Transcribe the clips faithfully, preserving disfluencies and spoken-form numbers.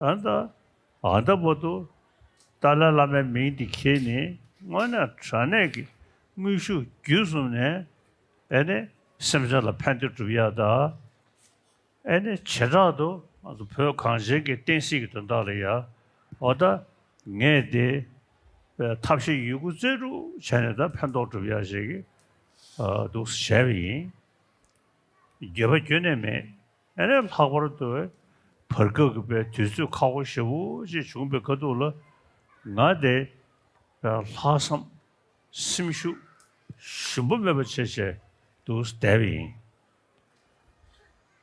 ཨ་ད་ཨ་ད་བར་དུ་ཏཱ་ལའི་བླ་མའི་མིང་འདི་ཁྱེར་ནས་དངོས་གནས་དྲང་གནས་ཀྱི་དངོས་ཤུགས་བརྒྱུད་གསུམ་ནས་ཨེ་ནས་སེམས་ཅན་ལ་ཕན་བདེ་སྒྲུབ་ཡ་ད། ཨེ་ནས་བྱེ་བྲག་ཏུ་ང་ཚོ་བོད་གངས་ཅན་གྱི་བསྟན་སྲིད་ཀྱི་དོན་དག་ལ་ཡ། འོ་ད་ངས་དེ་ཐབས་ཤེས་ཡོད་དགུ་རྩལ་དྲུག་བྱས་ནས་ད་ཕན་ཐོགས་སྒྲུབ་ཡ་ཞིག་གི་འདུག་བྱས་པ་ཡིན། འགྱོད་པ་ཁྱོན་ནས་མེད། ཨེ་ནས་ལྷག་པར་དུ་བར་སྐབས་ཀྱི་པའི་དུས་ཚོད་ཁག་པོ་ཞེ་པོ་ཅིག་བྱུང་པའི་ཁ་ཐུག་ལ་ང་དེ་ལྷག་བསམ་སེམས་ཤུགས་ཞུམ་པ་མེད་པ་བྱས་བྱས་འདུག་བསྡད་པ་ཡིན།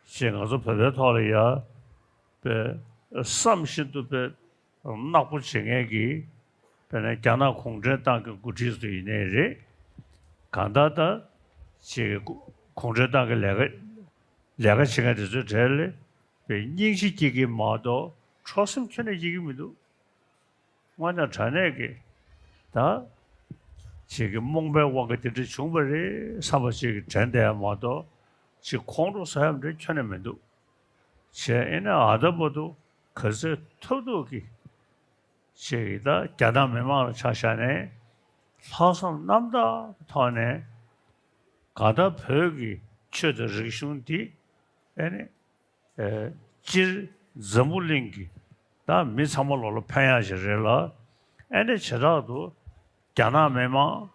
ཅེས་ང་ཚོ་བོད་པའི་ཐོག་ལ་ཡ་པའི་བསམ་བཞིན་དུ་པའི་ནག་པོ་བྱེད་མཁན་གྱི་དཔེར་ན་རྒྱ་ནག་གུང་ཁྲན་ཏང་གི་འགོ་ཁྲིད་ཚོ་ཡིན་ནའི་རེད། གང་ལྟར་ད་ཅིག་གུང་ཁྲན་ཏང་གི་ལས་ཀ་ལས་ཀ་བྱེད་མཁན་དེ་ཚོའི་གྲས་ལ་པའི་སྙིང་རྗེ་སྐྱེ་གི་མ་གཏོགས་ཁྲོ་སེམས་ཁྱོན་ནས་སྐྱེ་གི་མི་འདུག་དངོས་གནས་དྲང་གནས་ཀྱི་ད་ཅིག་གི་རྨོངས་པའི་དབང་གིས་དེ་འདྲ་བྱུང་བ་རེད་བསམ་པ་ཅིག་གི་དྲན་བསྡད་ཡ་མ་གཏོགས་ཅིག་ཁོང་ཁྲོ་ཟ་ཡ་འདྲ་ཁྱོན་ནས་མི་འདུག་བྱས་ཨེ་ནས་ཨ་ད་བར་དུ་ག་ཚོད་ཐུབ་ཐུབ་ཀྱི་ཅིག་གི་ད་རྒྱ་ནག་མི་མང་ལ་ཆ་བཞག་ནས་ལྷག་བསམ་རྣམ་དག་གི་ཐོག་ནས་གང་ལྟར་བོད་ཀྱི་ཆོས་དང་རིག་གཞུང་འདི་ཨེ་ནས་ཨེ་སྤྱིར་འཛམ་བུ་གླིང་གི་ད་མི་ཚང་མ་ལོ་ལ་ཕན་ཡག་ཞིག་རེད་ལ། ཨེ་ནས་བྱེ་བྲག་ཏུ་རྒྱ་ནག་མི་མང་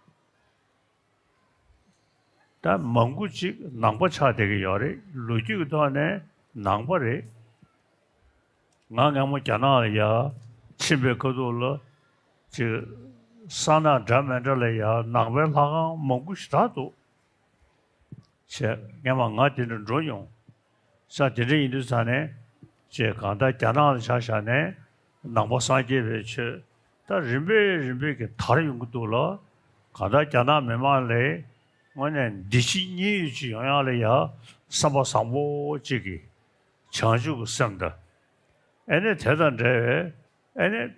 ད་མང་པོ་ཅིག་ནང་པ་ཆགས་བསྡད་ཀྱི་ཡོད་རེད། ལོ་རྒྱུས་ཀྱི་ཐོག་ནས་ནང་པ་རེད། ང་སྔ་མོ་རྒྱ་ནག་ལ་ཡ་ཕྱིན་པའི་ཁ་ཐུག་ལ་ཅིག་ས་ནག་འདྲ་མི་འདྲ་ལ་ཡ་ནང་པའི་ལྷ་ཁང་མང་པོ་ཞེ་དྲག་འདུག་བྱས་སྔོན་མ་ང་དེ་འདྲ་འགྲོ་མྱོང་། ས་དེ་འདྲ་ཡིན་དུས་ཙང་ནས་ཅེས་གང་ལྟར་རྒྱ་ནག་ལ་ཆ་བཞག་ནས་ནང་པ་སངས་རྒྱས་པའི་ཆོས་ད་རིམ་པས་རིམ་པས་ཀྱི་དར་ཡོང་གི་འདུག་ལ། གང་ལྟར་རྒྱ་ནག་མི་མང་ལ་དངོས་གནས་འདི་ཕྱི་གཉིས་ཡོད་ཅིག་ཡོང་ཡག་ལ་ཡ་བསམ་པ་བཟང་པོ་ཅིག་གིས་བྱང་ཆུབ་ཀྱི་སེམས་དང་། ཨེ་ནས་དེ་དང་འབྲེལ་བའི་ཨེ་ནས་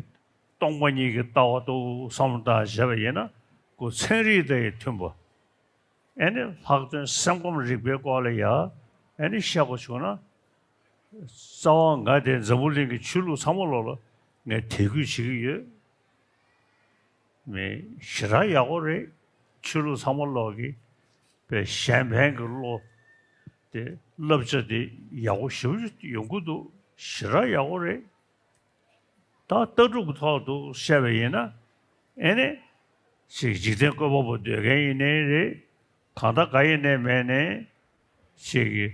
སྟོང་པ་ཉིད་ཀྱི་ལྟ་བ་ཏུ་བསམ་བློ་བཏང་བྱས་པ་ཡིན་ན་ཁོ་ཚན་རིག་དང་ཡང་མཐུན་པ། ཨེ་ནི་ལྷག་དོན་སེམས་ཁམས་རིག་པའི་སྐོར་ལ་ཡ་ཨེ་ནི་བཤད་དགོས་བྱུང་ན། རྩ་བ་ང་དེ་འཛམ་བུ་གླིང་གི་ཆོས་ལུགས་ཚང་མ་ལོག་ལ་ངས་དད་གུས་བྱེད་ཀྱི་ཡོད། མི་ཞེ་དྲག་ཡག་པོ་རེད། ཆོས་ལུགས་ཚང་མ་ལོག་གི་པའི་གཞན་ཕན་གྱི་བློ་དེ་བསླབ་བྱ་དེ་ཡག་པོ་ཞེ་པོ་ཡོང་གི་འདུག་ཞེ་དྲག་ཡག་པོ་རེད། ད་ལྟ་གྲུབ་ཀྱི་ཐོག་ཏུ་བཤད་པ་ཡིན་ན། ཨེ་ནི། ཅིག་འཇིག་རྟེན་བཀོད་པ་པོ་སྡོད་མཁན་ཡིན་ནའི་རེད། གང་ལྟར་ག་ཡིན་ནའི་མེད་ནའི། ཅིག་གི་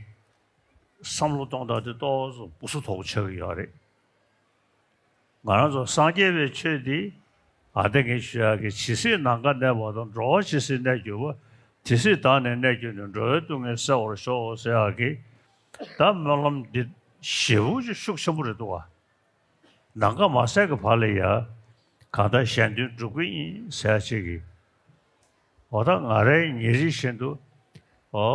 བསམ་བློ་གཏོང་སྟངས་དེ་ཏོག་ཙམ་སྦུ་སུ་དོག་པོ་ཆགས་ཀྱི་ཡོད་རེད། ང་རང་ཚོ་སངས་རྒྱས་པའི་ཆོས་འདི་ཨ་ཏི་ངས་ཞུ་ཡག་གི་ཇི་སྲིད་ནམ་མཁའ་གནས་པ་དང་། འགྲོ་བ་ཇི་སྲིད་གནས་གྱུར་པ། དེ་སྲིད་བདག་ནི་གནས་གྱུར་ནས། འགྲོ་བའི་སྡུག་བསྔལ་སེལ་བར་ཤོག་ཟེར་ཡག་གི་ད་སྨོན་ལམ་འདི་ཞེ་པོ་ཅིག་ཤུགས་ཆེན་པོ་རེད་འདུག་བ། ནམ་མཁའ་མ་ཟད་ཀྱི་བར་ལ་ཡ། གང་ལྟར་གཞན་དོན་སྒྲུབ་ཀྱི་ཡིན་ཟེར་ཅིག་གིས། འོ་ད་ང་རའི་ཉིན་རེ་བཞིན་དུ། འོ།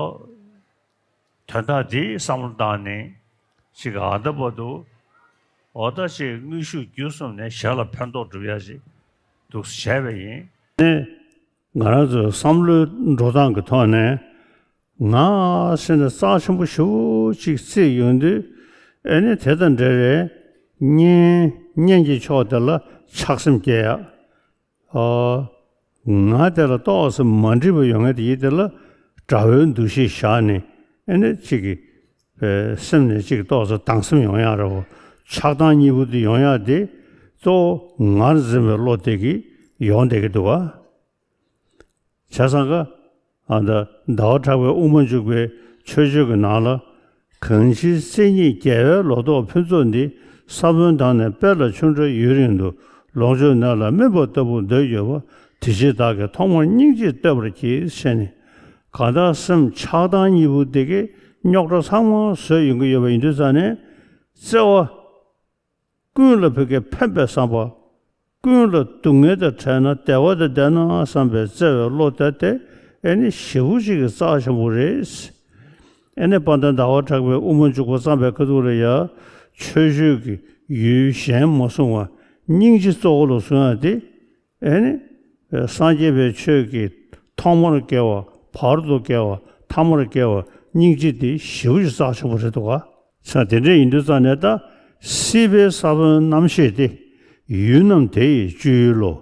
དོན་དག་འདིའི་བསམ་བློ་བཏང་ནས། ཅིག་ག་ཨ་ད་བར་དུ། འོ་ད་ཅིག་དངོས་ཤུགས་བརྒྱུད་གསུམ་ནས་གཞན་ལ་ཕན་ཐོགས་སྒྲུབ་ཡ་ཅིག་འདུག་བྱས་པ་ཡིན། ནས། ང་རང་ཚོའི་བསམ་བློའི་འགྲོ་སྟངས་ཀྱི་ཐོག་ནས། ང་ཟེར་ནས་རྩ་ཆེན་པོ་ཞེ་པོ་ཅིག་བརྩིས་ཡོང་དུས། ཨེ་ནི་དེ་དང་འབྲེལ་བའི་གཉེན་གཉེན་གྱི་ཕྱོགས་དེ་ལ་ཆགས་སེམས་སྐྱེ་ཡག་ཨ། ང་དེ་ལ་ཏོག་ཙམ་མ་འགྲིག་པ་ཡོང་ངེས་དེ་ཡིན། དེ་ལ་དགྲ་བོའི་འདུ་ཤེས་བཞག་ནས་ཨེ་ནི་གཅིག་གི་པའི་སེམས་ནས་གཅིག་ཏོག་ཙམ་སྡང་སེམས་ཡོང་ཡག་རེད་བ། ཆགས་སྡང་གཉིས་པོ་དེ་ཡོང་ཡག་དེ་གཙོ་བོ་ངར་འཛིན་པའི་བློ་དེ་གིས་ཡོང་བསྡད་ཀྱི་འདུག་ག་བྱས་ཙང་ཀ་ཨ་ད་ཟླ་བ་གྲགས་པའི་དབུ་མ་འཇུག་པའི་མཆོད་བརྗོད་ཀྱི་ནང་ལ། གང་ཕྱིར་སེམས་ཉིད་རྒྱལ་བའི་ལོ་ཏོག་ཕུན་ཚོགས་འདི། ས་བོན་དང་ནི་དཔལ་ལ་ཆུ་འདྲ་ཡུན་རིང་དུ། ལོངས་སྤྱོད་ནད་ལ་སྨིན་པ་ལྟ་བུར་འདོད་ཡོད་པ། དེ་ཕྱིར་བདག་གིས་ཐོག་མར་སྙིང་རྗེས་བསྟོད་པར་གྱིས་ཟེར་ནས། གང་ལྟར་སེམས་ཆགས་སྡང་གཉིས་པོ་འདི་གིས་རྙོག་དྲ་ཚང་མ་བཟོས་ཡོང་གི་ཡོད་པ་ཡིན་དུས་ཙང་ནས། བརྩེ་བ། ཀུན་ལ་བོད་སྐད་ཕན་པའི་བསམ་པ། ཀུན་ལ་སྡུག་བསྔལ་དང་བྲལ་ན་བདེ་བ་དང་ལྡན་ན་བསམ་པའི་བརྩེ་བའི་བློ་དེ་དེ་ཨེ་ནི་ཞེ་པོ་ཅིག་གི་རྩ་ཆེན་པོ་རེད། ཨེ་ནི་དཔལ་ལྡན་ཟླ་བ་གྲགས་པའི་དབུ་མ་འཇུག་པ་བརྩམས་པའི་ཁ་ཐུག་ལ་ཡ། མཆོད་བརྗོད་ཀྱི་ཡུལ་གཞན་མ་བཟུང་བར་སྙིང་རྗེ་གཙོ་བོ་ལ་བཟུང་ཡ་དེ། ཨེ་ནི། སངས་རྒྱས་པའི་ཆོས་ཀྱི་ཐོག་མར་དགེ་བ། བར་དུ་དགེ་བ། ཐ་མར་དགེ་བ། སྙིང་རྗེ་འདི་ཞེ་པོ་ཅིག་རྩ་ཆེན་པོ་རེད་འདུག་ག་ས་དེ་འདྲ་ཡིན་དུས་ཙང་ནས་ད། སྲིད་པའི་ས་བོན་རྣམ་ཤེས་ཏེ། ཡུལ་རྣམས་དེ་ཡི་སྤྱོད་ཡུལ་ལོ།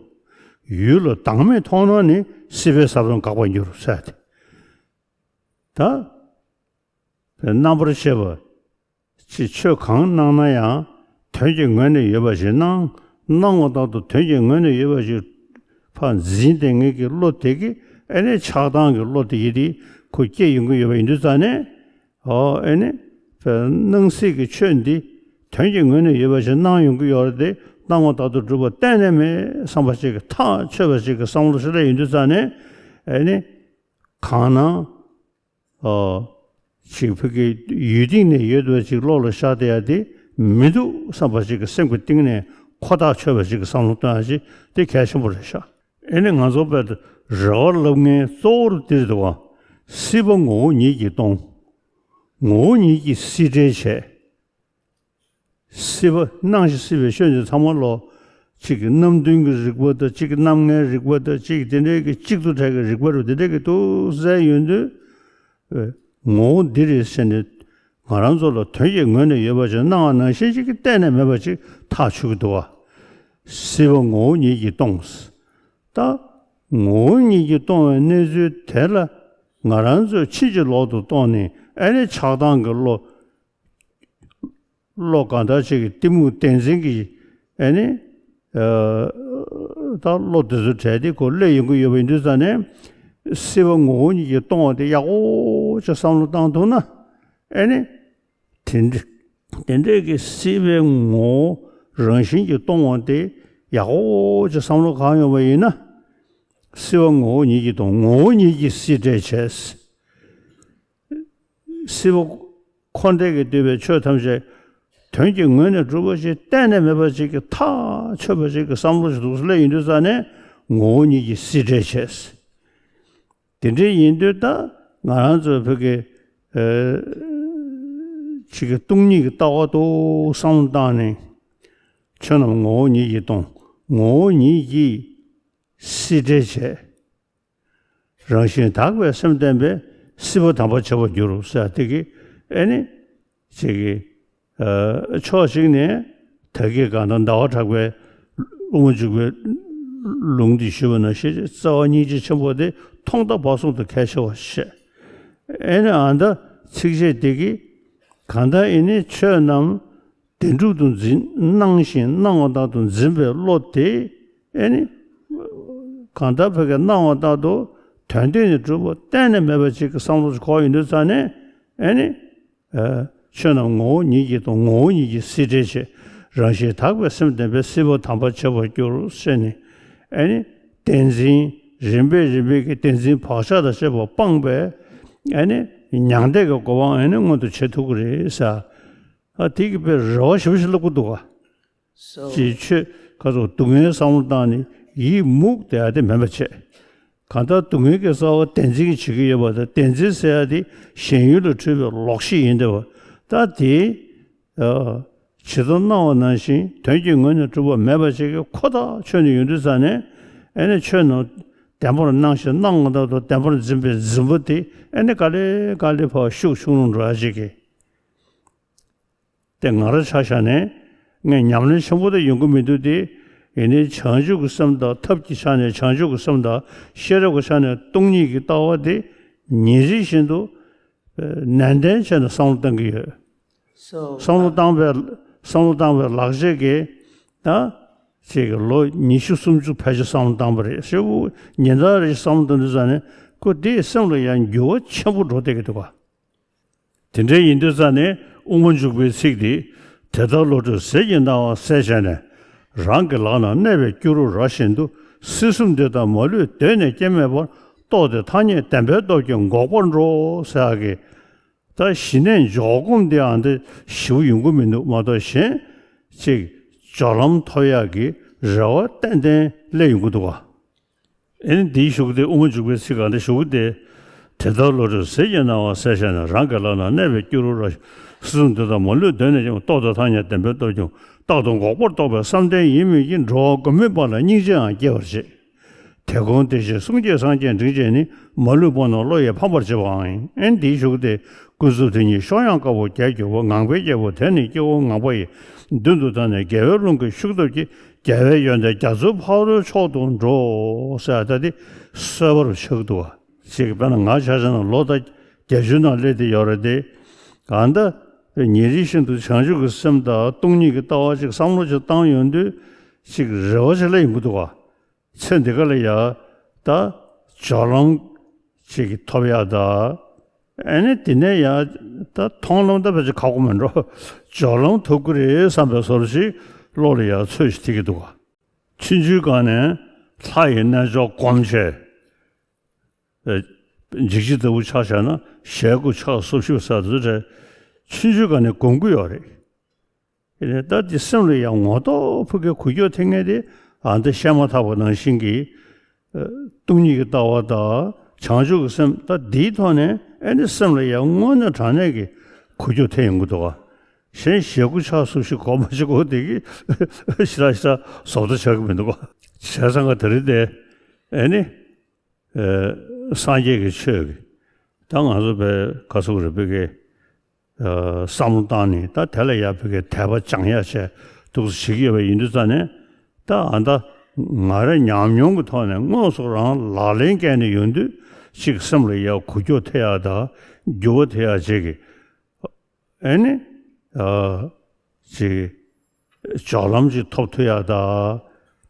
ཡུལ་ལ་བདག་མེད་མཐོང་ན་ནི། སྲིད་པའི་ས་བོན་འགག་པར་འགྱུར་ཟེར་ཏེ། ད་རྣམ་པར་ཤེས་པ་ཅིག་ཆོས་གང་གནང་ན་ཡང་དོན་གྱི་ངོས་ནས་ཡོད་པ་ཞིག་གནང་། གནང་བ་ལྟར་དུ་དོན་གྱི་ངོས་ནས་ཡོད་པ་ཞིག་ཕར་འཛིན་བསྡད་མཁན་གྱི་བློ་དེ་གིས་ཨེ་ནི་ཆགས་སྡང་གི་བློ་དེ་ཡིད་དེ་ཁོ་སྐྱེ་ཡོང་གི་ཡོད་པ་ཡིན་དུས་ཙང་ནས། ཨོ་ཨེ་ནི་སྣང་སྲིད་ཀྱི་ཆོས་འདི་དོན་གྱི་ངོས་ནས་ཡོད་པ་ཞིག་གནང་ཡོང་གི་ཡོད་རེད་དེ། གནང་བ་ལྟར་དུ་སྒྲུབ་པ་གཏན་ནས་མེད་བསམ་པ་ཞིག་གི་ཐག་ཆོད་པ་ཞིག་གི་བསམ་བློ་ཞིག་སླེབས་ཡོང་དུས་ཙང་ནས། ཨེ་ནི་གང་སྣང་ཨོ། ཅིག་ཕ་གི་ཡུལ་སྟེང་ནས་ཡོད་པ་ཅིག་བློ་ལ་ཤར་བསྡད་ཡ་དེ་མི་འདུག་བསམ་པ་ཅིག་གི་སེམས་ཀྱི་གཏིང་ནས་ཁོ་ཐག་ཆོད་པ་ཅིག་གི་བསམ་བློ་གཏོང་ཡ་ཅིག་དེ་གལ་ཆེན་པོ་རེད་ཤག་ཨེ་ནི་ང་ཚོ་དཔེ་རེ་བ་ལབ་མཁན་གཙོ་བོར་འདིར་འདུག་བ། སྲིད་པ་ངོ་བོ་ཉིད་ཀྱིས་སྟོང་། ངོ་བོ་ཉིད་ཀྱིས་སྲིད་འབྲས་བྱས། སྲིད་པ་སྣང་ཞིང་སྲིད་པའི་ཆོས་འདི་ཚང་མ་ལོ། གཅིག་གི་རྣམ་བདུན་གྱི་རིག་པ་དང་། གཅིག་གི་རྣམ་ལྔའི་རིག་པ་དང་། གཅིག་དེ་འདྲའི་གི་གཅིག་ཏུ་བྲལ་གྱི་རིག་པ་རུ་དེ་འདྲའི་གི་འདུག་ཟེར་ཡོང་དུས། ངོ་བོ་འདི་རེད་ཟེར་ནས་ང་རང་ཚོ་ལ་དོན་གྱི་ངོས་ནས་ཡོད་པ་ཅིག་སྣང་བ་ནང་བཞིན་ཅིག་གི་གཏན་ནས་མེད་པ་ཅིག་ཐག་ཆོད་ཀྱི་འདུག་བ། སྲིད་པ་ངོ་བོ་ཉིད་ཀྱིས་སྟོང་། ད་ངོ་བོ་ཉིད་ཀྱིས་སྟོང་བའི་གནས་ཚུལ་དེ་ལ་ང་རང་ཚོས་ཕྱིན་ཅི་ལོག་ཏུ་རྟོགས་ནས། ཨེ་ནི་ཆགས་སྡང་གི་བློ། བློ་གང་དག་ཅིག་གི་གཏི་མུག་བདེན་འཛིན་གྱི་ཨེ་ནི། ད་བློ་དེ་ཚོ་བྲལ་ཏེ་ཁོ་སླེབས་ཡོང་གི་ཡོད་པ་ཡིན་དུས་ཙང་ནས། སྲིད་པ་ངོ་བོ་ཉིད་ཀྱིས་སྟོང་བ་དེ་ཡག་པོ་ཅིག་བསམ་བློ་བཏང་ཐུབ་ན། ཨེ་ནི། དེ་འདྲ་དེ་འདྲས་ཀྱི་སྲིད་པའི་ངོ་བོ་རང་བཞིན་གྱིས་སྟོང་བ་དེ་ཡག་པོ་ཅིག་བསམ་བློ་གང་ཡོང་བ་ཡིན་ན། སྲིད་པ་ངོ་བོ་ཉིད་ཀྱིས་སྟོང་། ངོ་བོ་ཉིད་ཀྱིས་སྲིད་འབྲས་བྱས། སྲིད་པ་འཁོར་འདས་ཀྱིས་བསྡུས་པའི་ཆོས་ཐམས་ཅད་དོན་གྱི་ངོས་ནས་གྲུབ་པ་ཞིག་གཏན་ནས་མེད་པ་ཞིག་གི་ཐག་ཆོད་པ་ཞིག་གི་བསམ་བློ་ཞིག་འདུག་སེ་སླེབས་ཡོང་དུས་ཙང་ནས་ངོ་བོ་ཉིད་ཀྱིས་སྲིད་འབྲས་བྱས། དེ་འདྲ་ཡིན་དུས་ད་ང་རང་ཚོའི་བོད་ཀྱི་ཨ་ཅིག་གི་སྟོང་ཉིད་ཀྱི་ལྟ་བ་དུ་བསམ་བློ་བཏང་ནས། ཆོས་རྣམས་ངོ་བོ་ཉིད་ཀྱིས་སྟོང་། ངོ་བོ་ཉིད་ཀྱིས་སྲིད་འབྲས་བྱས། རང་བཞིན་དག་པའི་སེམས་བརྟན་པས་སྲིད་པ་དམ་པར་བྱེད་པར་འགྱུར་ཟེར་དེ་གི་ཨེ་ནི་ཅིག་གི་ཨ་ཕྱོགས་གཅིག་ནས་ད་གིན་གང་ལྟར་ཟླ་བ་གྲགས་པས་དབུ་མ་འཇུག་པའི་ལུང་འདི་ཞུས་པ་ནང་བཞིན་རྩ་བ་སྙིང་རྗེ་ཆེན་པོ་དེ་ཐོག་མཐའ་བར་གསུམ་དུ་གལ་ཆེ་བར་བཤད། ཨེ་ནི་ཨ་ད་ཚིགས་བཅད་དེ་གི་གང་ལྟར་ཨེ་ནི་ཆོས་རྣམས་བདེན་གྲུབ་ཏུ་འཛིན། སྣང་ཞིང་སྣང་བ་ལྟར་དུ་འཛིན་པའི་བློ་དེ་ཨེ་ནི། གང་ལྟར་བོད་ཀྱི་སྣང་བ་ལྟར་དུ་དོན་སྟེང་ནས་གྲུབ་པ་གཏན་ནས་མེད་པ་ཅིག་གི་བསམ་བློ་ཞིག་འཁོར་ཡོང་དུས་ཙང་ནས་ཨེ་ནི། ཨ་ཆོས་རྣམས་ངོ་བོ་ཉིད་ཀྱིས་སྟོང་། ངོ་བོ་ཉིད་ཀྱིས་སྲིད་འབྲས་བྱེད། རང་བཞིན་དག་པའི་སེམས་ལྡན་པས་སྲིད་པ་དམ་པར་བྱེད་པར་འགྱུར་ཟེར་ནས། ཨེ་ནི་བདེན་འཛིན་རིམ་པས་རིམ་པས་ཀྱི་བདེན་འཛིན་བག་ཆགས་དང་བཅས་པ་སྤངས་པས། ཨེ་ནི་མྱང་འདས་ཀྱི་གོ་འཕང་ཨེ་ནི་མངོན་དུ་བྱེད་ཐུབ་ཀྱི་རེད་ཟེར། ཨ་དེ་གི་དཔེ་རེ་བ་ཞེ་པོ་ཞིག་བསླབ་ཀྱི་འདུག་ག། ཅེས་ཆོས་ཁ་སོགས་སྡུག་བསྔལ་བསམ་བློ་བཏང་ནས་ཡིད་མུག་བསྡད་ཡ་དེ་མེད་པ་བྱས། གང་ལྟར་སྡུག་བསྔལ་གྱི་རྩ་བ་བདེན་འཛིན་གྱིས་བྱེད་ཀྱི་ཡོད་པ་དང་། བདེན་འཛིན་ཟེར་ཡ་དེ་ཞེན་ཡུལ་ལ་འཁྲུལ་པའི་ལོག་ཤེས་ཡིན་བསྡད་པ། ད་དེ་ཨ་ཇི་ལྟར་སྣང་བ་ནང་བཞིན་དོན་གྱི་ངོས་ནས་གྲུབ་པ་མེད་པ་ཞིག་གི་ཁོ་ཐག་ཆོད་ནས་ཡོང་དུས་ཙང་ནས། ཨེ་ནི་ཆོས་རྣམས་བདེན་པར་སྣང་ཞིང་སྣང་བ་ལྟར་དུ་བདེན་པར་འཛིན་པའི་འཛིན་པ་དེ་ཨེ་ནི་ག་ལེ་ག་ལེ་ཕར་ཤུགས་ཆུང་རུ་འགྲོ་ཡ་ཞིག་གི། དེ་ང་རང་ཆ་བཞག་ནས་ངས་ཉམས་ལེན་ཆེན་པོ་དེ་ཡོང་གི་མི་འདུག་སྟེ། ཡིན་ནའི་བྱང་ཆུབ་ཀྱི་སེམས་དང་ཐབས་ཀྱི་ཆ་ནས་བྱང་ཆུབ་ཀྱི་སེམས་དང་། ཤེས་རབ་ཀྱི་ཆ་ནས་སྟོང་ཉིད་ཀྱི་ལྟ་བ་དེ་ཉིན་རེ་བཞིན་དུ་ནན་ཏན་བྱས་ནས་བསམ་བློ་གཏང་གི་ཡོད། བསམ་བློ་བཏང་བའི་བསམ་བློ་བཏང་བའི་ལག་རྗེས་ཀྱིས་ད་ཅིག་གི་ལོ་ཉི་ཤུ་སུམ་ཅུ་ཕལ་ཆེར་བསམ་བློ་བཏང་བ་རེད། ཤོག་བུ་ཉིན་ལྟར་རེ་བསམ་བློ་གཏོང་དུས་ཙང་ནས་ཁོ་དེའི་སེམས་ལ་ཡང་འགྱུར་བ་ཆེན་པོ་འགྲོ་བསྡད་ཀྱི་འདུག་ག། དེ་འདྲ་ཡིན་དུས་ཙང་ནས་དབུ་མ་འཇུག་པའི་ཚིག་འདི། དེ་ལྟར་བློ་གྲོས་ཟིལ་གྱིས་གནང་བ་གསལ་བྱས་ནས། རང་གི་ལག་ན་གནས་པའི་སྐྱུ་རུ་ར་བཞིན་དུ། སྲིད་གསུམ་འདི་དག་མ་ལུས་གདོད་ནས་སྐྱེ་མེད་པར། རྟོགས་ཏེ་ཐ་སྙད་བདེན་པའི་སྟོབས་ཀྱིས་འགོག་པར་འགྲོ་ཟེར་ཡག་གི། ད་ཞི་གནས་འཇོག་སྒོམ་འདི་ཨ་འདི་ཞིབ་ཡོང་གི་མི་འདུག་མ་གཏོགས་གཞན་ཅིག་སྦྱོར་ལམ་ཐོབ་ཡག་གི་རེ་བ་ཏན་ཏན་སླེབས་ཡོང་གི་འདུག་ག། ཨེ་ནི་འདིའི་གཞུག་དེ་དབུ་མ་འཇུག་པའི་ཚིག་གང་དེ་གཞུག་དེ། དེ་ལྟར་བློ་གྲོས་ཟིལ་གྱིས་གནང་བ་གསལ་བྱས་ནས། རང་གི་ལག་ན་གནས་པའི་སྐྱུ་རུ་ར། སྲིད་གསུམ་འདི་དག་མ་ལུས་གདོད་ནས་ཀྱང་། རྟོགས་ཏེ་ཐ་སྙད་བདེན་པའི་སྟོབས་ཀྱིས། རྟག་ཏུ་འགོག་པར་རྟོགས་པའི་བསམ་གཏན་ཡིན་མིན་གྱི། འགྲོ་བ་མགོན་མེད་པ་ལ་སྙིང་རྗེའང་སྐྱེ་བར་བྱེད། དེ་ཀུན་དེ་བཞིན་གསུང་སྐྱེས་སངས་རྒྱས་འབྲིང་བྱས་ནི། མ་ལུས་སྤངས་རྣམས་བློ་ཡིས་ཕམ་པར་བྱེད་པའང་ཡིན། ཨེ་ནི་འདིའི་གཞུག་དེ། ཀུན་རྫོབ་དེ་ཉིད་གཤོག་ཡངས་དཀར་པོ་བརྒྱད་གྱུར་པ། ངང་པའི་རྒྱལ་པོ་དེ་ནི་སྐྱེ་བོ་ངང་པ་ཡི། མདུན་དུ་བལྟས་ནས་རྒྱལ་བའི་ཀླུང་གི་ཤུགས་སྟོབས་ཀྱིས། རྒྱལ་བའི་ཡོན་ཏན་རྒྱ་མཚོའི་ཕ་རོལ་མཆོག་ཏུ་འགྲོ། ཟེར་ད་དེ་གསོལ་བ་རུ་ཆགས་འདུག་བ། ཅིག་དཔེར་ན་ང་ཆ་བཞག་ན་ལོ་ཟླ་བརྒྱད་ཅུ་ནང་སླེབས་བསྡད་ཡོད་རེད་དེ། ཨ་ད་ཉིན་རེ་བཞིན་དུ་བྱང་ཆུབ་ཀྱི་སེམས་དང་སྟོང་ཉིད་ཀྱི་ལྟ་བ་ཅིག་བསམ་བློ་ཅིག་བཏང་ཡོང་དུས་ཅིག་རེ་བ་ཅིག་སླེབས་ཡོང་གི་འདུག་བ། ཚེ་འདི་ག་ལ་ཡ་ད་སྦྱོར་ལམ་ཅིག་ཐོབ་ཡ་ད། ཨ་ནི་དེ་ནས་ཡ་ད་མཐོང་ལམ་ད་ཕལ་ཆེར་ཁག་པོ་མིན་འགྲོ། སྦྱོར་ལམ་ཐོབ་ཀྱི་རེད་བསམ་པའི་བཟོ་འདྲ་ཅིག་བློ་ལ་ཡ་ཚོད་ཅིག་ཐིག་གི་འདུག་ག། ཆུང་ཆུང་སྒང་ནས་ལྷ་ཡི་རྣལ་འབྱོར་སྒོམ་བྱས། ཨ་འཇིགས་བྱེད་ལྟ་བུ་ཆ་བཞག་ན་ཞལ་དགུ་ཕྱག་སོ་བཞི་ཟེར་དུས་ཆུང་ཆུང་སྒང་ནས་སྒོམ་གྱི་ཡོད་རེད། དེ་ནས་ད་དེ་སེམས་ལ་ཡང་ངོ་ཐོག་ཕ་གིར་འགུལ་སྐྱོད་ཐེབས་མཁན་དེ་ཨ་ད་བཤད་མ་ཐག་པ་ནང་བཞིན་གྱི་ཨ་སྟོང་ཉིད་ཀྱི་ལྟ་བ་དང་བྱང་ཆུབ་ཀྱི་སེམས། ད་འདིའི་ཐོག་ནས་ཨ་ནི་སེམས་ལ་ཡང་དངོས་གནས་དྲང་གནས་ཀྱི་འགུལ་སྐྱོད་ཐེབས་ཡོང་གི་འདུག་ག། གཞན་ཞལ་དགུ་ཕྱག་སོ་བཞི་སྒོམ་པ་ཅིག་གོ་དེ་གི་ཞེ་དྲག་ཞེ་དྲག་བཟོ་ལྟ་ཆགས་ཀྱི་མི་འདུག་ག། བྱས་ཙང་ག་དེ་རིང་དེ་ཨ་ནི། ཨ་སངས་རྒྱས་ཀྱི་ཆོས་ཀྱི་ད་ང་ཚོ་བའི་ག་ཚོད་རེ་བོད་ཀྱི་ཨ་བསམ་བློ་བཏང་ནས་ད་དེ་ལ་ཡ་བོད་ཀྱི་དད་པ་སྦྱང་ཡ་བྱས་འདུག་སེ་བྱེད་ཀྱི་ཡོད་པ་ཡིན་དུས་ཙང་ནས། ད་ཨ་ད་ང་རང་ཉམས་མྱོང་གི་ཐོག་ནས་དངོས་སུ་རང་ལག་ལེན་བཀལ་ནས་ཡོང་དུས་ཅིག་སེམས་ལ་ཡ་འགུལ་སྐྱོད་ཐེབས་ཡ་དང་འགྱུར་བ་ཐེབས་ཡ་བྱེད་ཀྱི། ཨ་ནི། ཨ་ཅིག་སྦྱོར་ལམ་ཅིག་ཐོབ་ཐུབ་ཡ་ད།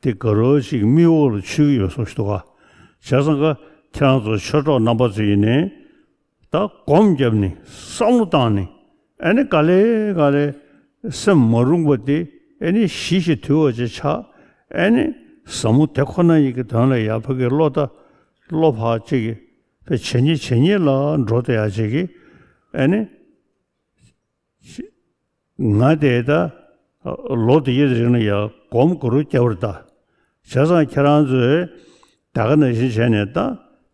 དེ་དགའ་རབ་ཅིག་མིག་འོག་ལ་ཆུད་ཀྱི་ཡོད་བཟོ་ཞིག་འདུག་ག། བྱས་ཙང་ག་ཁྱེད་རང་ཚོ་ཆོས་གྲོགས་རྣམ་པ་ཚོ་ཡིན་ནའི་ད་སྒོམ་བརྒྱབ་ནས་བསམ་བློ་བཏང་ནས། ཨ་ནི་ག་ལེ་ག་ལེ་སེམས་མ་རུངས་པ་དེ་ཨ་ནི་ཞི་ཞིང་དུལ་བ་ཅིག་ཆགས། ཨ་ནི་ཟབ་མོ་དེ་ཁོ་ན་ཡི་གི་དོན་ལ་ཡ་ཕ་གི་བློ་ད་བློ་ཕར་ཅིག་གི་ཕར་ཇེ་ཉེ་ཇེ་ཉེ་ལ་འགྲོ་བསྡད་ཡ་ཅིག་གི། ཨ་ནི། ང་དེ་ད་ལོ་དེ་ཡི་རིང་ལ་ཡ་སྒོམ་དགའ་རབ་བརྒྱབ་པ་རེད་ད། བྱས་ཙང་ཁྱེད་རང་ཚོས་ད་ག་ནང་བཞིན་བྱས་ནས་ད་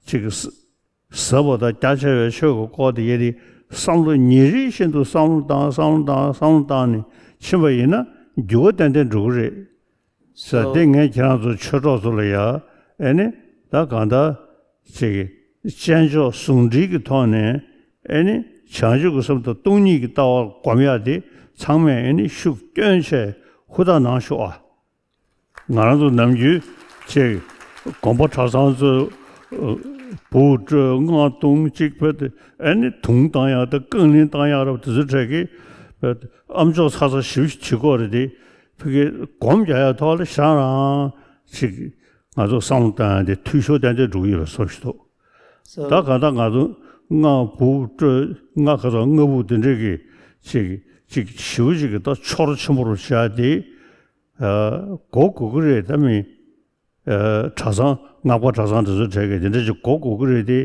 ཅིག་ཟབ་པ་དང་རྒྱ་ཆེ་བའི་ཆོས་ཀྱི་སྐོར་དེ་ཡི་དེ་བསམ་བློ་ཉིན་རེ་བཞིན་དུ་བསམ་བློ་བཏང་བསམ་བློ་བཏང་བསམ་བློ་བཏང་ནས་ཕྱིན་པ་ཡིན་ན་འགྱུར་བ་ཏན་ཏན་འགྲོ་གི་རེད། ཟེར་དེ་ངས་ཁྱེད་རང་ཚོ་ཆོས་གྲོགས་ཚོ་ལ་ཡ་ཨེ་ནི་ད་གང་ལྟར་ཅིག་དཔྱད་འཇོག་ཟུང་འབྲེལ་གྱི་ཐོག་ནས་ཨེ་ནི་བྱང་ཆུབ་ཀྱི་སེམས་དང་སྟོང་ཉིད་ཀྱི་ལྟ་བ་སྒོམ་ཡག་དེ་ཚང་མས་ཨེ་ནི་ཤུགས་བསྐྱོན་བྱས་ཧུར་ཐག་གནང་ཤོག་ཨ། ང་རང་ཚོ་ནམ་རྒྱུན་ཅིག་དགོན་པ་གྲྭ་ཚང་ཚོས་འབུ་སྤྲོད་རྔ་བརྡུང་ཅིག་བྱས་ཏེ་ཨེ་ནི་དུང་བཏང་ཡག་དང་རྐང་གླིང་བཏང་ཡག་རབ་དེ་ཚོའི་གྲས་ཀྱི་ཨ་མཆོག་ཚ་ཚ་ཞིབ་ཞིབ་བྱེད་དགོས་རེད་དེ། ཕ་གི་སྒོམ་རྒྱག་ཡག་ཐོག་ལ་ཞེ་དྲག་ཅིག་ང་ཚོ་བསམ་བློ་བཏང་ཡག་དེ་འཐུས་ཤོར་ཏན་ཏན་འགྲོ་གི་ཡོད་པའི་བཟོ་ཞིག་འདུག། ད་གང་ལྟར་ང་ཚོ་རྔ་འབུ་སྤྲོད་རྔ་ཁ་ཚ་རྔ་འབུ་དེ་འདྲས་ཀྱི་ཅིག་ཅིག་ཞེ་པོ་ཅིག་གི་ད་ཆོ་རོ་ཆེན་པོ་རུ་བྱས་ཏེ་གོ་དགོས་ཀྱི་རེད། ད་མི་གྲྭ་ཚང་སྔགས་པ་གྲྭ་ཚང་དེ་ཚོའི་གྲས་ཀྱི་དེ་འདྲ་ཅིག་གོ་དགོས་ཀྱི་རེད་དེ།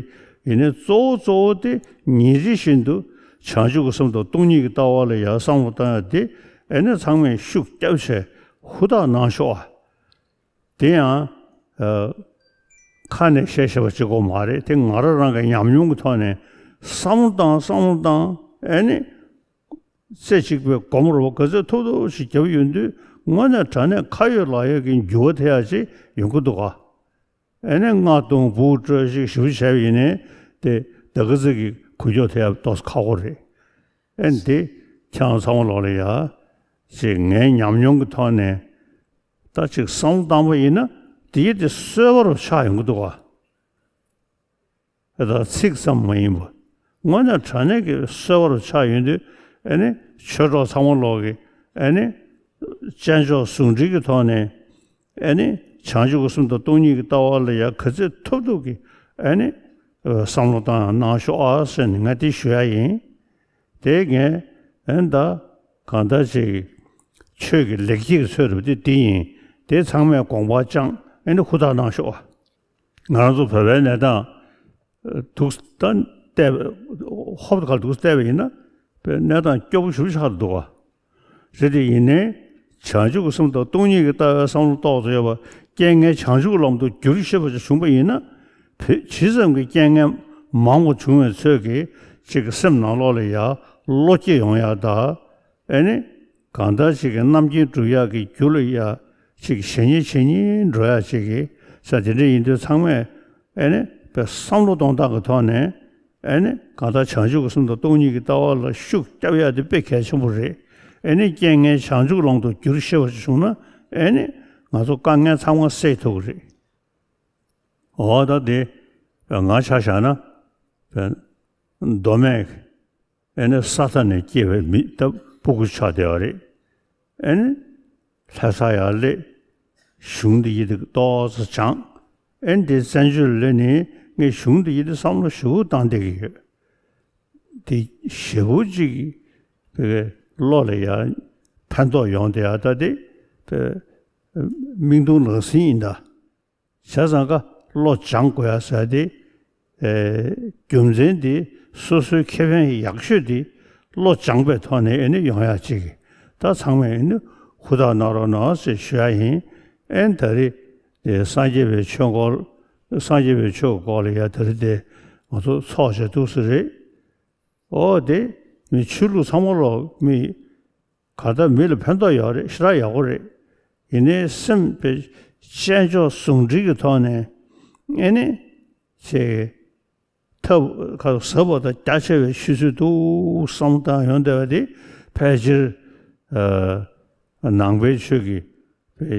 ཡིན་ནའི་གཙོ་བོ་གཙོ་བོ་དེ་ཉིན་རེ་བཞིན་དུ་བྱང་ཆུབ་ཀྱི་སེམས་དང་སྟོང་ཉིད་ཀྱི་ལྟ་བ་ལ་ཡར་བསམ་བློ་བཏང་ཡག་དེ་ཨེ་ནི་ཚང་མས་ཤུགས་བརྒྱབ་བྱས་ཧུར་ཐག་གནང་ཤོག་ཨ། དེ་ཡང་ཨ་ཁ་ནས་བཤད་བཤད་པ་གཅིག་པོ་མ་རེད། དེ་ང་རང་རང་གི་ཉམས་མྱོང་གི་ཐོག་ནས་བསམ་བློ་བཏང་བསམ་བློ་བཏང་ཨེ་ནི་རྩེ་གཅིག་པའི་སྒོམ་རོགས་ག་ཚོད་ཐུབ་ཐུབ་ཞིག་བརྒྱབ་ཡོང་དུས་དངོས་གནས་དྲང་གནས་ཁ་ཡོད་ལག་ཡོད་ཀྱི་འགྱུར་བ་ཐེབས་ཡག་ཅིག་ཡོང་གི་འདུག་ག། ཨེ་ནས་རྔ་བརྡུང་འབུ་སྤྲོད་ཅིག་ཞེ་པོ་བྱས་པ་ཡིན་ནའི་དེ་ད་ག་ཚོད་ཀྱི་འགུལ་སྐྱོད་ཐེབས་ཡག་ཏོག་ཙམ་ཁག་པོ་རེད། ཨེ་འདི་ཁྱེད་རང་ཚང་མ་ལོག་ལ་ཡ་ཅིག་ངའི་ཉམས་མྱོང་གི་ཐོག་ནས་ད་ཅིག་བསམ་བློ་བཏང་པ་ཡིན་ན་དེ་ཡི་དེ་གསོལ་བ་རུ་ཆགས་ཡོང་གི་འདུག་ག། ཨེ་ད་ཚིག་ཙམ་མ་ཡིན་པ་དངོས་གནས་དྲང་གནས་ཀྱི་གསོལ་བ་རུ་ཆགས་ཡོང་དུས་ཨེ་ནི་ཆོས་གྲོགས་ཚང་མ་ལོག་གི་ཨེ་ནི་དཔྱད་འཇོག་ཟུང་འབྲེལ་གྱི་ཐོག་ནས་ཨེ་ནི་བྱང་ཆུབ་ཀྱི་སེམས་དང་སྟོང་ཉིད་ཀྱི་ལྟ་བ་ལ་ཡ་ག་ཚོད་ཐུབ་ཐུབ་ཀྱི་ཨེ་ནི་བསམ་བློ་བཏང་གནང་ཤོག་ཨ་ཟེར་ནས་ང་དེ་ཞུ་ཡ་ཡིན། དེ་ངས་ཨེ་ད་གང་ལྟར་ཅིག་ཆོས་ཀྱི་ལེགས་སྐྱེས་ཀྱི་ཚོད་རེད་པ། དེ་དེ་ཡིན། དེ་ཚང་མས་དགོངས་པ་བཅངས་ཨེ་ནི་ཧུར་ཐག་གནང་ཤོག་ཨ། ང་རང་ཚོ་བོད་པའི་གནས་སྟངས་འདུག་ད་བལྟས་པ་ཧོབ་ཁ་འདུག་བལྟས་པ་ཡིན་ན་བོད་གནས་སྟངས་སྐྱོ་པོ་ཞེ་པོ་ཆགས་འདུག་ག། རེད་དེ་ཡིན་ནའི་བྱང་ཆུབ་ཀྱི་སེམས་དང་སྟོང་ཉིད་ཀྱི་ལྟ་བའི་བསམ་བློ་ཏོག་ཙམ་ཡོད་པ་རྐྱེན་ངན་བྱང་ཆུབ་ཀྱི་ལམ་དུ་བསྒྱུར་ཤེས་པ་ཅིག་བྱུང་པ་ཡིན་ན་བོད་ཇི་ཙམ་གྱི་རྐྱེན་ངན་མང་བ་བྱུང་བའི་ཚོད་ཀྱིས་ཅིག་གི་སེམས་ནང་ལོགས་ལ་ཡ་བློ་སྐྱེད་ཡོང་ཡ་ད། ཨེ་ནི། གང་ལྟར་ཞིག་གི་རྣམ་མཁྱེན་སྒྲུབ་ཡག་གི་རྒྱུ་ལ་ཡ་ཅིག་ཞེ་ཉེ་ཞེ་ཉེ་འགྲོ་ཡག་ཅིག་གི་ས་དེ་འདྲ་ཡིན་དུས་ཚང་མས་ཨེ་ནི་བསམ་བློ་གཏོང་སྟངས་ཀྱི་ཐོག་ནས་ ཨེ་ནི་གང་ལྟར་བྱང་ཆུབ་ཀྱི་སེམས་དང་སྟོང་ཉིད་ཀྱི་ལྟ་བ་ལ་ཤུགས་རྒྱབ་ཡ་དེ་དཔེ་གལ་ཆེན་པོ་རེད། ཨེ་ནི་རྐྱེན་ངན་བྱང་ཆུབ་ཀློང་དུ་བསྒྱུར་ཤེས་པ་ཞིག་བྱུང་ན། ཨེ་ནི་ང་ཚོ་དཀའ་ངལ་ཚང་མ་སེལ་ཐུབ་ཀྱི་རེད། འོ་ད་དེ་ང་ཆ་བཞག་ན་མདོ་སྨད་ཨེ་ནི་ས་མཐའ་ནས་སྐྱེས་པའི་མི་ད་སྤུ་གུ་ཆགས་བསྡད་པ་རེད། ཨེ་ནི་ལྷ་ས་ཡར་སླེབས། གཞུང་འདི་ཡི་དེ་ཏོག་ཙམ་སྦྱངས། ཨེ་ནི་དེ་བཙན་བྱོལ་སླེབས་ནས་ངས་གཞུང་འདི་ཡི་དེ་བསམ་བློ་ཞེ་པོ་བཏང་བསྡད་ཀྱི་ཡོད། དེ་ཞེ་པོ་ཅིག་བློ་ལ་ཡ་ཕན་ཐོགས་ཡོང་བསྡད་ཡ། ད་དེ་མིག་མཐོང་ལག་ཟིན་ཡིན་ད། བྱས་ཙང་ཀ་བློ་སྦྱང་དགོས་ཡ་ཟེར་དེ། ཨེ། རྒྱུ་མཚན་དེ་སོ་སོའི་ཁེ་ཕན་ཡག་ཤོས་དེ་བློ་སྦྱངས་པའི་ཐོག་ནས་ཨེ་ནི་ཡོང་ཡ་ཅིག་ད་ཚང་མས་ཨེ་ནི་ཧུར་ཐག་གནང་རོགས་གནང་ཟེར་ཞུ་ཡ་ཡིན། ཨེ་ནི་ད་རེས་དེ་སངས་རྒྱས་པའི་ཆོས་སྐོར། སངས་རྒྱས་པའི་ཆོས་སྐོར་ལ་ཡ་ད་རེས་དེ་ང་ཚོ་ཚོགས་བྱས་འདུག་ཟེར་རེད། ཨོ་དེ་མི་ཆོས་ལུགས་ཚང་མ་ལོག་མི་ག་ད་མི་ལ་ཕན་ཐོགས་ཡོད་རེད། ཞེ་དྲག་ཡག་པོ་རེད། ཡིན་ནའི་སེམས་པའི་དཔྱད་འཇོག་ཟུང་འབྲེལ་གྱི་ཐོག་ནས་ཨེ་ནི་ཅེ་ཐབས་ཁ་ཟབ་པ་དང་རྒྱ་ཆེ་བའི་ཆུ་ཚོད་འདུག་བསམ་བཏང་ཡོང་བསྡད་པ་དེ་ཕལ་ཆེར་ཨ་ནང་པའི་ཆོས་ཀྱི་པའི་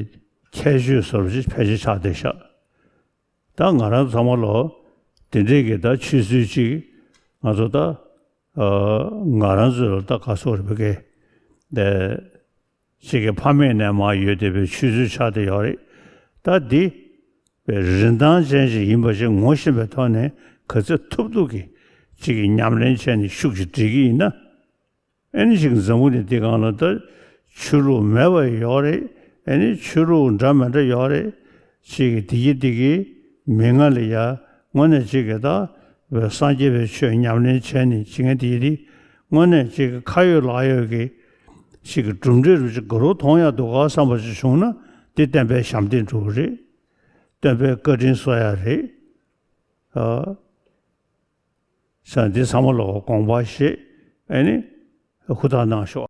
ཁྱད་ཆོས་སོར་ཅིག་ཕལ་ཆེར་ཆགས་བསྡད་ཤག་ད་ང་རང་ཚང་མ་ལོ་དེ་འདྲས་ཀྱི་ད་ཆུ་ཚོད་ཅིག་ང་ཚོ་ད་ཨ་ང་རང་ཚོ་ལ་ད་ག་སོག་རེད་པ་གེ་དེ་ཅིག་གི་ཕ་མེས་ནས་མར་ཡོད་བསྡད་པའི་ཆུ་ཚོད་ཆགས་བསྡད་ཡོད་རེད། ད་འདི་པའི་རིན་ཐང་ཅན་ཞིག་ཡིན་པ་ཞིག་ངོ་ཤེས་པའི་ཐོག་ནས་ག་ཚོད་ཐུབ་ཐུབ་ཀྱི་ཅིག་གི་ཉམས་ལེན་བྱས་ནས་ཤུགས་ཀྱིས་སྒྲིལ་གྱི་ཡིན་ན། ཨེ་ནི་ཅིག་འཛམ་བུ་གླིང་འདི་སྒང་ལ་ད་ཆོས་ལུགས་མེད་པ་ཡོད་རེད། ཨེ་ནི་ཆོས་ལུགས་འདྲ་མི་འདྲ་ཡོད་རེད། ཅིག་གི་དེ་གི་དེ་གི་མི་ང་ལ་ཡ་དངོས་གནས་ཅིག་གི་ད་སངས་རྒྱས་པའི་ཆོས་ཉམས་ལེན་བྱས་ནས་ཅིག་ངས་དེ་གི་དེ་དངོས་གནས་ཅིག་གི་ཁ་ཡོད་ལག་ཡོད་ཀྱི་ཅིག་གི་གྲུབ་འབྲས་རུ་ཅིག་དགའ་རབ་མཐོང་ཡ་འདུག་ག་བསམ་པ་ཅིག་བྱུང་ན་དེ་བསྟན་པའི་ཞབས་འདེགས་འགྲོ་གི་རེད། བསྟན་པའི་བཀའ་དྲིན་གསོ་ཡ་རེད། ཨ། ས་འདི་ཚང་མ་ལོག་དགོངས་པ་བཞེས། ཨེ་ནི་ཧུར་ཐག་གནང་ཤོག